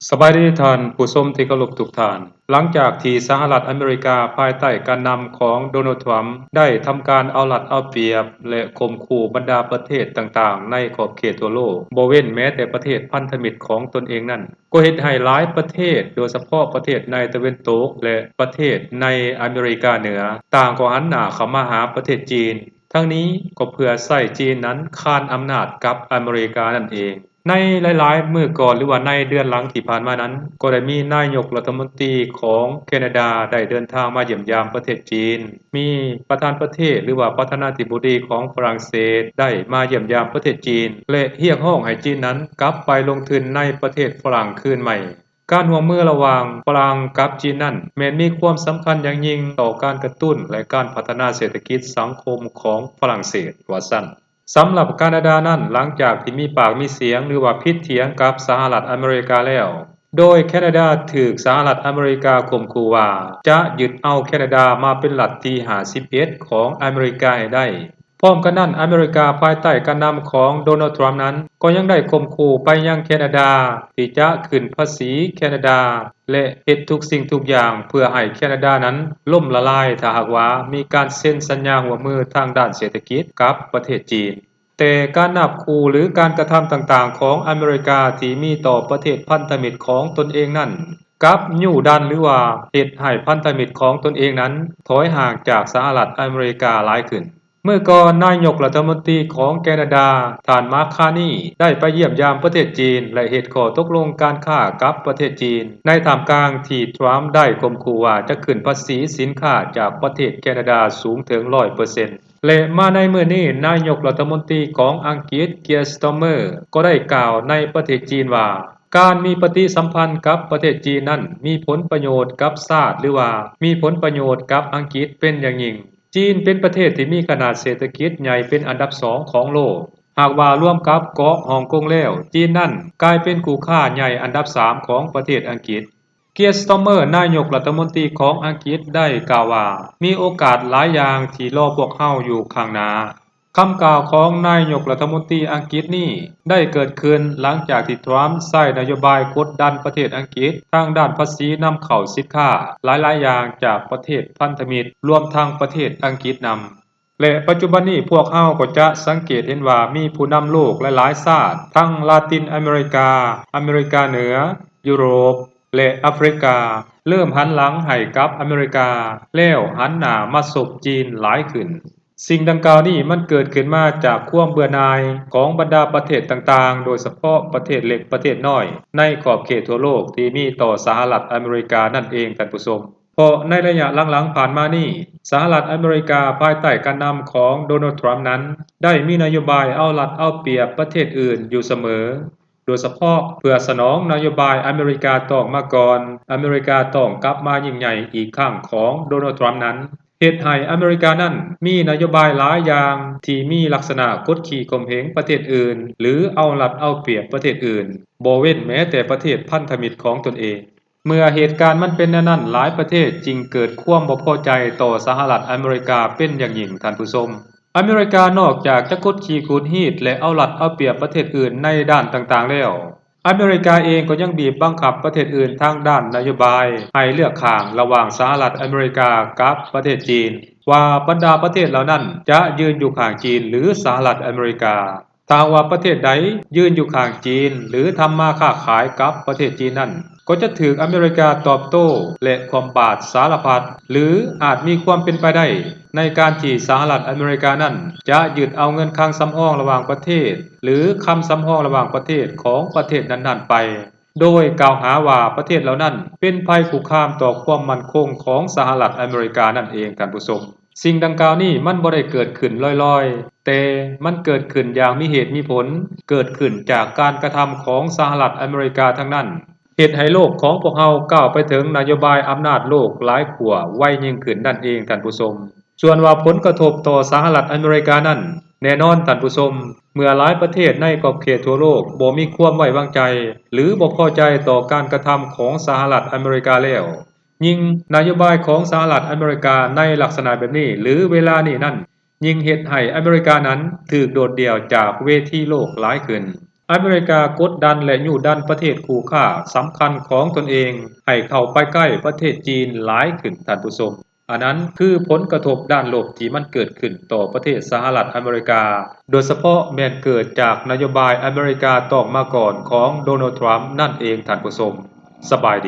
ສະບາຍດີທ່ານຜູ້ຊົມທີ່ເຄົາລົບທຸກທ່ານ. ຫຼັງຈາກທີ່ສະຫະລັດອາເມລິກາພາຍໃຕ້ການນຳຂອງໂດນັລ ທຣຳ ໄດ້ທຳການເອົາລັດເອົາປຽບ ແລະ ຂົ່ມຂູ່ບັນດາປະເທດຕ່າງໆໃນຂອບເຂດທົ່ວໂລກ, ບໍ່ເວັ້ນແມ້ແຕ່ປະເທດພັນທະມິດຂອງຕົນເອງນັ້ນ, ກໍເຮັດໃຫ້ຫຼາຍປະເທດ, ໂດຍສະເພາະປະເທດໃນຕາເວັນຕົກ ແລະ ປະເທດໃນອາເມລິກາເໜືອ, ຕ່າງກໍຫັນໜ້າເຂົ້າມາຫາປະເທດຈີນ. ທັງນີ້ກໍເພື່ອໃຊ້ຈີນນັ້ນຄານອຳນາດກັບອາເມລິການັ້ນເອງ. ໃນຫຼາຍໆມື້ກ່ອນ ຫຼືວ່າໃນເດືອນຫຼັງທີ່ຜ່ານມານັ້ນ, ກໍໄດ້ມີນາຍົກລັດຖະມົນຕີຂອງແຄນາດາໄດ້ເດີນທາງມາຢ້ຽມຢາມປະເທດຈີນ, ມີປະທານປະເທດ ຫຼືວ່າປະທານາທິບໍດີຂອງຝຣັ່ງເສດໄດ້ມາຢ້ຽມຢາມປະເທດຈີນ ແລະ ຮຽກຮ້ອງໃຫ້ຈີນນັ້ນກັບໄປລົງທຶນໃນປະເທດຝຣັ່ງຄືນໃໝ່. ການຮ່ວມມືລະຫວ່າງຝຣັ່ງກັບຈີນນັ້ນ ແມ່ນມີຄວາມສຳຄັນຢ່າງຍິ່ງຕໍ່ການກະຕຸ້ນ ແລະ ການພັດທະນາເສດຖະກິດສັງຄົມຂອງຝຣັ່ງເສດ ວ່າຊັ້ນ. ສຳລັບການາດານັ້ນ, ຫຼັງຈາກທີ່ມີປາກມີສຽງ ຫຼືວ່າຜິດຖຽງກັບສະຫະລັດອາເມລິກາແລ້ວ, ໂດຍແຄນາດາຖືກສະຫະລັດອາເມລິກາຂົ່ມຂູ່ວ່າຈະຍຶດເອົາແຄນາດາມາເປັນລັດທີຫ້າສິບເອັດຂອງອາເມລິກາໃຫ້ໄດ້. ພ້ອມກັນນັ້ນ, ອາເມລິກາພາຍໃຕ້ການນຳຂອງໂດນັລ ທຣຳ ນັ້ນ ກໍຍັງໄດ້ຂົ່ມຂູ່ໄປຍັງແຄນາດາທີ່ຈະຂຶ້ນພາສີແຄນາດາ ແລະ ເຮັດທຸກສິ່ງທຸກຢ່າງເພື່ອໃຫ້ແຄນາດານັ້ນລົ້ມລະລາຍ ຖ້າຫາກວ່າມີການເຊັນສັນຍາຮ່ວມມືທາງດ້ານເສດຖະກິດກັບປະເທດຈີນ. ແຕ່ການນາບຂູ່ ຫຼື ການກະທຳຕ່າງໆຂອງອາເມລິກາທີ່ມີຕໍ່ປະເທດພັນທະມິດຂອງຕົນເອງນັ້ນ ກັບຍູ້ດັນ ຫຼືວ່າເຮັດໃຫ້ພັນທະມິດຂອງຕົນເອງນັ້ນຖອຍຫ່າງຈາກສະຫະລັດອາເມລິກາຫຼາຍຂຶ້ນ. ມື້ກ່ອນ, ນາຍົກລັດຖະມົນຕີຂອງແຄນາດາ ທ່ານ ມາກ ຄານີ ໄດ້ໄປຢ້ຽມຢາມປະເທດຈີນ ແລະ ເຮັດຂໍ້ຕົກລົງການຄ້າກັບປະເທດຈີນ ໃນທ່າມກາງທີ່ທຣຳໄດ້ຂົ່ມຂູ່ວ່າຈະຂຶ້ນພາສີສິນຄ້າຈາກປະເທດແຄນາດາສູງເຖິງຮ້ອຍເປີເຊັນ. ແລະ ມາໃນມື້ນີ້, ນາຍົກລັດຖະມົນຕີຂອງອັງກິດ ເກຍ ສະຕາເມີ ກໍໄດ້ກ່າວໃນປະເທດຈີນວ່າ ການມີປະຕິສຳພັນກັບປະເທດຈີນນັ້ນ ມີຜົນປະໂຫຍດກັບຊາດ ຫຼືວ່າມີຜົນປະໂຫຍດກັບອັງກິດເປັນຢ່າງຍິ່ງ. ຈີນເປັນປະເທດທີ່ມີຂະໜາດເສດຖະກິດໃຫຍ່ເປັນອັນດັບສອງຂອງໂລກ. ຫາກວ່າລວມກັບເກາະຮ່ອງກົງແລ້ວ, ຈີນນັ້ນກາຍເປັນຄູ່ຄ້າໃຫຍ່ອັນດັບສາມຂອງປະເທດອັງກິດ. ເກຍ ສະຕາເມີ ນາຍົກລັດຖະມົນຕີຂອງອັງກິດໄດ້ກ່າວວ່າ ມີໂອກາດຫຼາຍຢ່າງທີ່ລໍພວກເຮົາຢູ່ຂ້າງໜ້າ. ຄຳກ່າວຂອງນາຍົກລັດຖະມົນຕີອັງກິດນີ້ໄດ້ເກີດຂຶ້ນຫຼັງຈາກທີ່ທຣຳໃຊ້ນະໂຍບາຍກົດດັນປະເທດອັງກິດທາງດ້ານພາສີນຳເຂົ້າສິນຄ້າຫຼາຍໆຢ່າງຈາກປະເທດພັນທະມິດ, ລວມທັງປະເທດອັງກິດນຳ. ແລະ ປັດຈຸບັນນີ້ພວກເຮົາກໍຈະສັງເກດເຫັນວ່າມີຜູ້ນຳໂລກຫຼາຍໆຊາດ ທັງລາຕິນອາເມລິກາ, ອາເມລິກາເໜືອ, ຢູໂຣບ ແລະ ອາຟຣິກາ ເລີ່ມຫັນຫຼັງໃຫ້ກັບອາເມລິກາ ແລ້ວຫັນໜ້າມາຊົບຈີນຫຼາຍຂຶ້ນ. ສິ່ງດັ່ງກ່າວນີ້ມັນເກີດຂຶ້ນມາຈາກຄວາມເບື່ອໜ່າຍຂອງບັນດາປະເທດຕ່າງໆ, ໂດຍສະເພາະປະເທດເລັກປະເທດນ້ອຍໃນຂອບເຂດທົ່ວໂລກທີ່ມີຕໍ່ສະຫະລັດອາເມລິການັ້ນເອງ, ທ່ານຜູ້ຊົມ. ເພາະໃນໄລຍະຫຼັງໆຜ່ານມານີ້, ສະຫະລັດອາເມລິກາພາຍໃຕ້ການນຳຂອງໂດນັລ ທຣຳ ນັ້ນ ໄດ້ມີນະໂຍບາຍເອົາລັດເອົາປຽບປະເທດອື່ນຢູ່ສະເໝີ, ໂດຍສະເພາະເພື່ອສະໜອງນະໂຍບາຍອາເມລິກາຕ້ອງມາກ່ອນ, ອາເມລິກາຕ້ອງກັບມາຍິ່ງໃຫຍ່ອີກຄັ້ງຂອງໂດນັລ ທຣຳ ນັ້ນ ເຮັດໃຫ້ອາເມລິການັ້ນມີນະໂຍບາຍຫຼາຍຢ່າງທີ່ມີລັກສະນະກົດຂີ່ຂົ່ມເຫງປະເທດອື່ນ ຫຼື ເອົາລັດເອົາປຽບປະເທດອື່ນ, ບໍ່ເວັ້ນແມ້ແຕ່ປະເທດພັນທະມິດຂອງຕົນເອງ. ເມື່ອເຫດການມັນເປັນແນວນັ້ນ, ຫຼາຍປະເທດຈຶ່ງເກີດຄວາມບໍ່ພໍໃຈຕໍ່ສະຫະລັດອາເມລິກາເປັນຢ່າງຍິ່ງ, ທ່ານຜູ້ຊົມ. ອາເມລິການອກຈາກຈະກົດຂີ່ຂູດຮີດ ແລະ ເອົາລັດເອົາປຽບປະເທດອື່ນໃນດ້ານຕ່າງໆແລ້ວ, ອາເມລິກາເອງກໍຍັງບີບບັງຄັບປະເທດອື່ນທາງດ້ານນະໂຍບາຍໃຫ້ເລືອກຂ້າງລະຫວ່າງສະຫະລັດອາເມລິກາກັບປະເທດຈີນ ວ່າບັນດາປະເທດເຫຼົ່ານັ້ນຈະຢືນຢູ່ຂ້າງຈີນ ຫຼື ສະຫະລັດອາເມລິກາ. ຖ້າຫາກວ່າປະເທດໃດຢືນຢູ່ຂ້າງຈີນ ຫຼື ທຳມາຄ້າຂາຍກັບປະເທດຈີນນັ້ນ, ກໍຈະຖືກອາເມລິກາຕອບໂຕ້ ແລະ ຄວ່ຳບາດສາລະພັດ ຫຼື ອາດມີຄວາມເປັນໄປໄດ້ໃນການທີ່ສະຫະລັດອາເມລິການັ້ນຈະຍຶດເອົາເງິນຄັງສຳຮອງລະຫວ່າງປະເທດ ຫຼື ຄຳສຳຮອງລະຫວ່າງປະເທດຂອງປະເທດນັ້ນໆໄປ, ໂດຍກ່າວຫາວ່າປະເທດເຫຼົ່ານັ້ນເປັນໄພຄຸກຄາມຕໍ່ຄວາມໝັ້ນຄົງຂອງສະຫະລັດອາເມລິການັ້ນເອງ, ທ່ານຜູ້ຊົມ. ສິ່ງດັ່ງກ່າວນີ້ມັນບໍ່ໄດ້ເກີດຂຶ້ນລອຍໆ, ແຕ່ມັນເກີດຂຶ້ນຢ່າງມີເຫດມີຜົນ, ເກີດຂຶ້ນຈາກການກະທຳຂອງສະຫະລັດອາເມລິກາທັງນັ້ນ, ເຮັດໃຫ້ໂລກຂອງພວກເຮົາກ້າວໄປເຖິງນະໂຍບາຍອຳນາດໂລກຫຼາຍຂົວໄວຍິ່ງຂຶ້ນນັ້ນເອງ, ທ່ານຜູ້ຊົມ. ສ່ວນວ່າຜົນກະທົບຕໍ່ສະຫະລັດອາເມລິການັ້ນ, ແນ່ນອນ, ທ່ານຜູ້ຊົມ, ເມື່ອຫຼາຍປະເທດໃນຂອບເຂດທົ່ວໂລກບໍ່ມີຄວາມໄວ້ວາງໃຈ ຫຼື ບໍ່ພໍໃຈຕໍ່ການກະທຳຂອງສະຫະລັດອາເມລິກາແລ້ວ, ຍິ່ງນະໂຍບາຍຂອງສະຫະລັດອາເມລິກາໃນລັກສະນະແບບນີ້ ຫຼື ເວລານີ້ນັ້ນ ຍິ່ງເຮັດໃຫ້ອາເມລິການັ້ນຖືກໂດດດ່ຽວຈາກເວທີໂລກຫຼາຍຂຶ້ນ. ອາເມລິກາກົດດັນ ແລະ ຍູ້ດັນປະເທດຄູ່ຄ້າສຳຄັນຂອງຕົນເອງ ໃຫ້ເຂົ້າໄປໃກ້ປະເທດຈີນຫຼາຍຂຶ້ນ ທ່ານຜູ້ຊົມ. ອັນນັ້ນຄືຜົນກະທົບດ້ານລົບທີ່ມັນເກີດຂຶ້ນຕໍ່ປະເທດສະຫະລັດອາເມລິກາ, ໂດຍສະເພາະແມ່ນເກີດຈາກນະໂຍບາຍອາເມລິກາຕ້ອງມາກ່ອນຂອງໂດນັລ ທຣຳ ນັ້ນເອງ ທ່ານຜູ້ຊົມ. ສະບາຍດີ.